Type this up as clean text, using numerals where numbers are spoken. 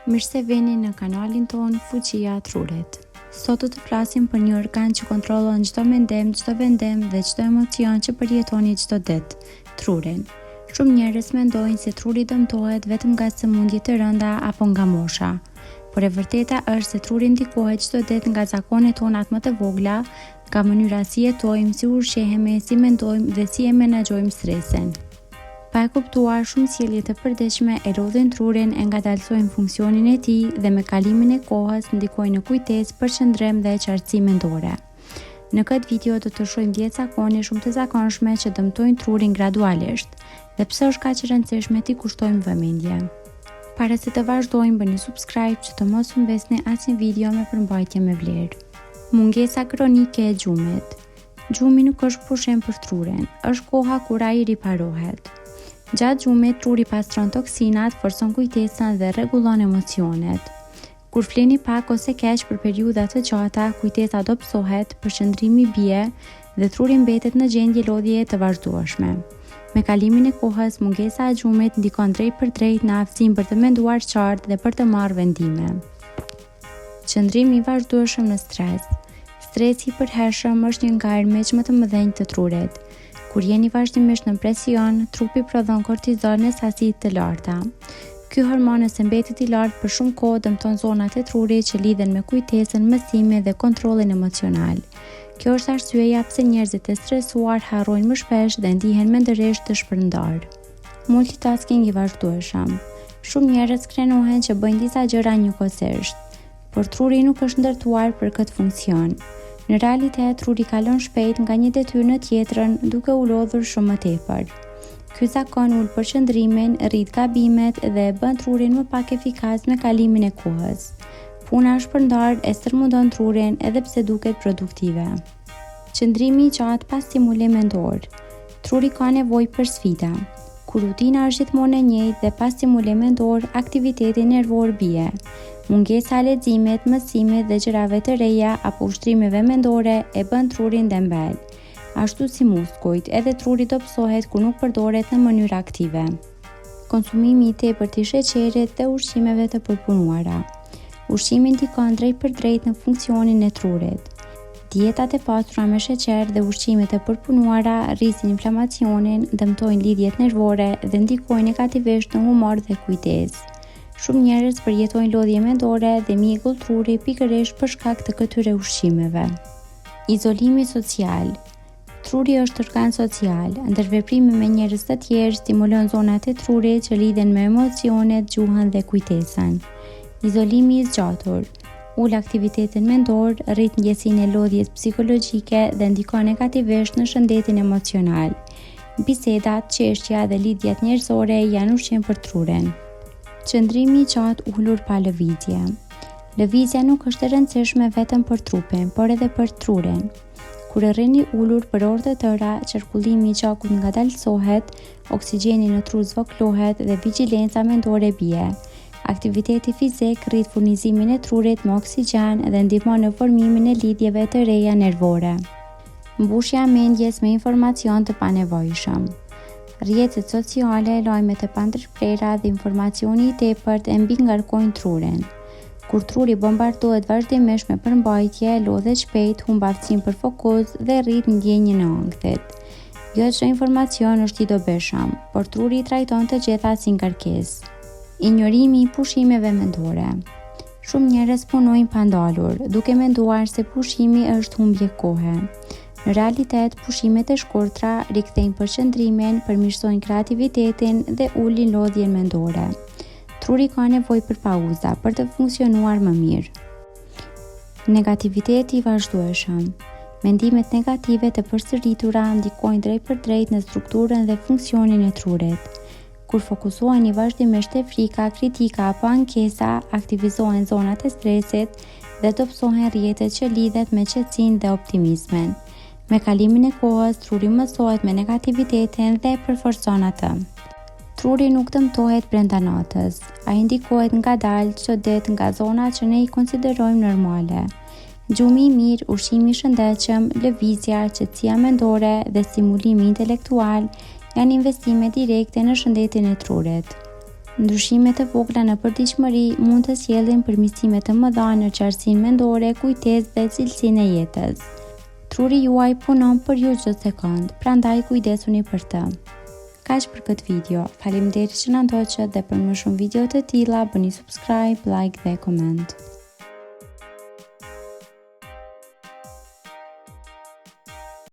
Mirë se vini në kanalin tonë Fuqia e Trurit. Sot do të flasim për një organ që kontrollon çdo mendim, çdo vendim dhe çdo emocion që përjetoni çdo ditë, trurin. Shumë njerëz mendojnë se truri dëmtohet vetëm nga sëmundje të rënda apo nga mosha. Por e vërteta është se truri ndikohet çdo ditë nga zakonet tona më të vogla, nga mënyra si jetojmë, si ushqehemi, si mendojmë dhe si e menaxhojmë stresin. Pa e kuptuar, shumë sjellje të përditshme e lodhin trurin, e ngadalësojnë funksionin e tij dhe me kalimin e kohës ndikojnë në kujtesë, përqendrim dhe qartësi mendore. Në këtë video do të shohim 10 zakone shumë të zakonshme që dëmtojnë trurin gradualisht dhe pse është kaq e rëndësishme t'i kushtojmë vëmendje. Para se të vazhdojmë, bëni subscribe që të mos humbisni asnjë video me përmbajtje me vlerë. Mungesa kronike e gjumit. Gjumi nuk është pushim për trurin, është koha kur ai riparohet. Gjatë gjumit, truri pastron toksinat, forcon kujtesën dhe rregullon emocionet. Kur fleni pak ose keq për periudha të gjata, kujtesa dobësohet, përqendrimi bie dhe truri mbetet në gjendje lodhjeje të vazhdueshme. Me kalimin e kohës, mungesa e gjumit ndikon drejtpërdrejt në aftësinë për të menduar qartë dhe për të marrë vendime. Qëndrimi i vazhdueshëm në stres. Stresi i përhershëm është një nga armiqtë më të mëdhenj të trurit. Kur jeni vazhdimisht nën presion, trupi prodhon kortizol në sasi të larta. Ky hormon nëse mbetet i lartë për shumë kohë dëmton zonat e trurit që lidhen me kujtesën, mësimin dhe kontrollin emocional. Kjo është arsyeja pse njerëzit e stresuar harrojnë më shpesh dhe ndihen mendërisht të shpërndarë. Multitasking i vazhdueshëm. Shumë njerëz krenohen që bëjnë disa gjëra njëkohësisht, por truri nuk është ndërtuar për këtë funksion. Në realitet, truri kalon shpejt nga një detyrë në tjetrën, duke u lodhur shumë më tepër. Ky zakon ul përqendrimin, rrit gabimet dhe e bën trurin më pak efikas me kalimin e kohës. Puna e shpërndarë e stërmundon trurin edhe pse duket produktive. Qëndrimi i gjatë pa stimulim mendor. Truri ka nevojë për sfida. Kur rutina është gjithmonë e njëjtë dhe pa stimulim mendor, aktiviteti nervor bie. Mungesa e leximit, mësimit dhe gjërave të reja apo ushtrimeve mendore e bën trurin dembel. Ashtu si muskujt, edhe truri dobësohet kur nuk përdoret në mënyrë aktive. Konsumimi i tepërt i sheqerit dhe ushqimeve të përpunuara. Ushqimi ndikon drejtpërdrejt në funksionin e trurit. Dietat e pasura me sheqer dhe ushqimet e përpunuara rrisin inflamacionin, dëmtojnë lidhjet nervore dhe ndikojnë negativisht në humor dhe kujtesë. Shumë njerëz përjetojnë lodhje mendore dhe mjegull truri pikërisht për shkak të këtyre ushqimeve. Izolimi social. Truri është organ social. Ndërveprimi me njerëz të tjerë stimulon zonat e trurit që lidhen me emocionet, gjuhën dhe kujtesën. Izolimi i zgjatur ul aktivitetin mendor, rrit ndjesinë e lodhjes psikologjike dhe ndikon negativisht në shëndetin emocional. Bisedat, qeshja dhe lidhjet njerëzore janë ushqim për trurin. Qëndrimi i gjatë ulur pa lëvizje. Lëvizja nuk është e rëndësishme vetëm për trupin, por edhe për trurin. Kur rrini ulur për orë të tëra, qarkullimi i gjakut ngadalësohet, oksigjeni në tru zvogëlohet dhe vigjilenca mendore bie. Aktiviteti fizik rrit furnizimin e trurit me oksigjen dhe ndihmon në formimin e lidhjeve të reja nervore. Mbushja e mendjes me informacion të panevojshëm. Rrjetet sociale, lajmet e pandërprera dhe informacioni i tepërt e mbingarkojnë trurin. Kur truri bombardohet vazhdimisht me përmbajtje, lodhet shpejt, humb aftësinë për fokus dhe rrit ndjenjën e ankthit. Jo çdo informacion është i dobishëm, por truri i trajton të gjitha si ngarkesë. Injorimi i pushimeve mendore. Shumë njerëz punojnë pa ndalur, duke menduar se pushimi është humbje kohe. Në realitet, pushimet e shkurtra rikthejnë përqendrimin, përmirësojnë kreativitetin dhe ulin lodhjen mendore. Truri ka nevojë për pauza për të funksionuar më mirë. Negativiteti i vazhdueshëm. Mendimet negative të përsëritura ndikojnë drejtpërdrejt në strukturën dhe funksionin e trurit. Kur fokusoheni vazhdimisht te frika, kritika apo ankesa, aktivizohen zonat e stresit dhe dobësohen rrjetet që lidhet me qetësinë dhe optimizmin. Me kalimin e kohës, truri mësohet me negativitetin dhe e përforcon atë. Truri nuk dëmtohet brenda natës. Ai ndikohet ngadalë çdo ditë nga zona që ne i konsiderojmë normale. Gjumi i mirë, ushqimi i shëndetshëm, lëvizja, qetësia mendore dhe stimulimi intelektual janë investime direkte në shëndetin e trurit. Ndryshime të vogla në përditshmëri mund të sjellin përmirësime të mëdha në qartësinë mendore, kujtesë dhe cilësinë e jetës. Truri juaj punon për ju çdo sekondë, prandaj kujdesuni për të. Kaq për këtë video. Faleminderit që na ndoqët dhe për më shumë video të tilla bëni subscribe, like dhe koment.